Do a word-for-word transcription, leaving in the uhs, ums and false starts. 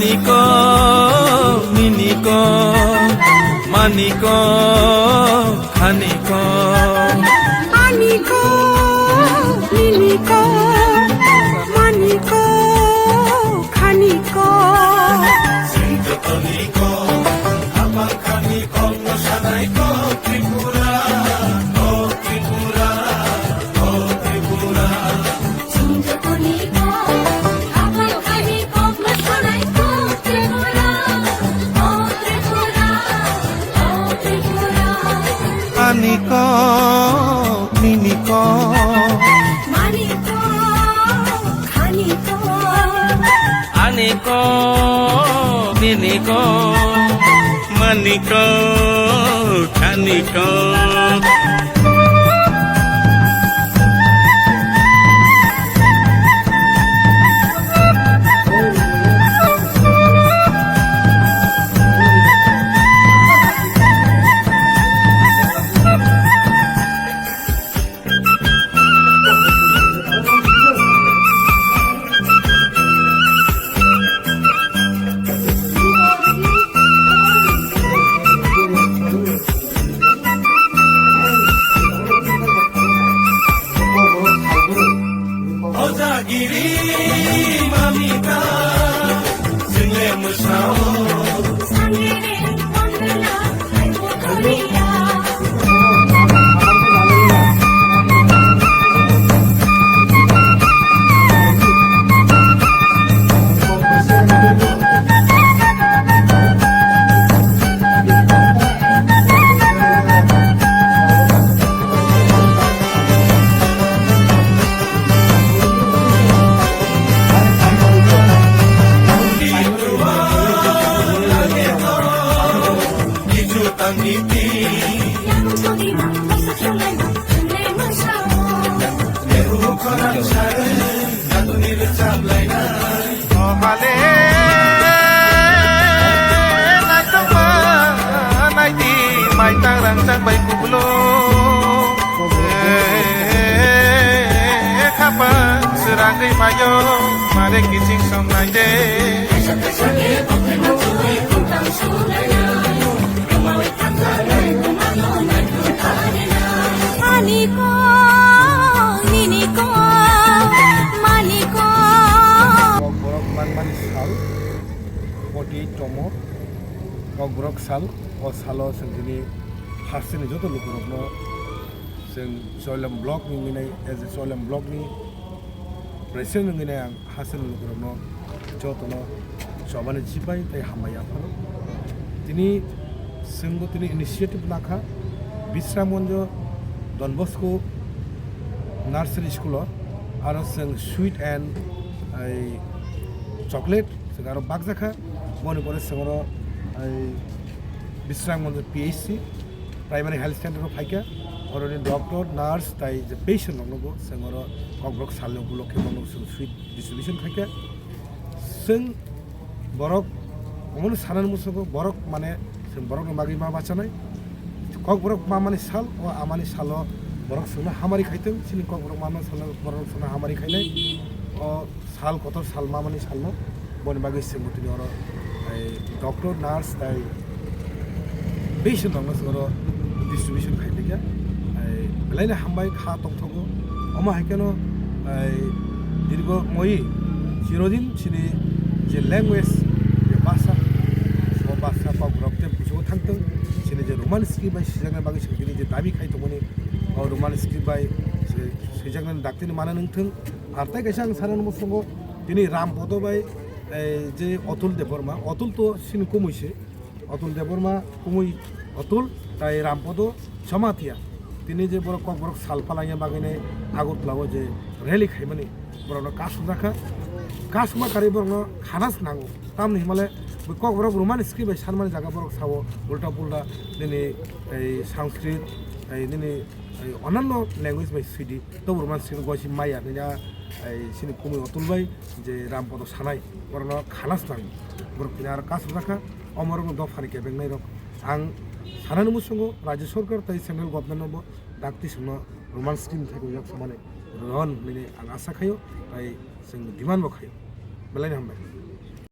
Niko, niniko, maniko, khaniko. Aniko, niniko, maniko, khaniko. Aniko, niniko. Aniko, niniko, maniko, khaniko. Oh, hale, naitokma, naidi, maitang rangchak bai kublo. Eh, khapang srangwi phaio, mare kiching song naide. Aniko, niniko, maniko. Kokborok manmani sal, forty-eight tomo Kokborok sal. O salo chwng tini hasteni joto lukurokno chwng Choilam block ni wngwi nai, as a Choilam block ni president wngwi nai ang. Hasteni lukurokno jotono chobani chibai tei hambai yapharo. Tini chwngbo tini initiative lakha Bisramganjo Don Bosco Nursery School o, aro chwng sweet and, ai, chocolate chwng aro bakjakha. Boni pore chwng oro, ai, Bisramganjo P H C Primary Health Center o phaikha, oroni doctor, nurse tai je patient rokno bo chwng oro Kokborok salni upolokhe bono chwng sweet distribution khaikha. Chwng borok omono sanani muchungo borok mane chwng borokni bagwi ma bachanai. Kokborok mamani sal, o amani salo borok chwngno hamari khaitwng, chini Kokborok mamani salo borok chwngno hamari khainai. O sal kotor sal mamani salno boni bagwi chwngbo tini oro, ai, doctor, nurse tai patient rokno chwng oro distribution khai phaikha. Ai, belaino hambai kha tongthogo. Omo hai kheno, ai, dirgo moi chirodin chini je language, je bhasha, o bhasha Kokborok tei bujugo thangtwng, chini je Roman script bai swijakna bagwi chwng tini je dabi khai tongmani, o Roman script bai swi-, swijaknani daktini mana nungthwng. Ar tei kaisa ang sanani muchungo tini Rampodo bai, eh, je Otul Debbarma, Otul to chini kumui se, Otul Debbarma kumui Otul tai Rampodo Jamatia. Tini je borok Kokborok sal palangya bagwini Agartala o je rally khaimani borokno kasukjakha. Kasukma karwi borokno khana se nango. Tamni himale bo Kokborok Roman script bai sanmani jaga borok sao ulta pulta nini ei Sanskrit, ei nini ei onanno language bai swidi. Tobo Roman script gosi maya nini a, ei, chini kumui Otul bai je Rampodo sanai, borokno khana se nango. Borok tini aro kasukjakha, omorokno dophani kebengnai rok. Ang sanani muchungo Rajya Sarkar tai Central Government no bo dakti songno Roman script thai rijak samani ron hinwi ang asa khaio, tai chwng demand bo khaio. Belai no hambai.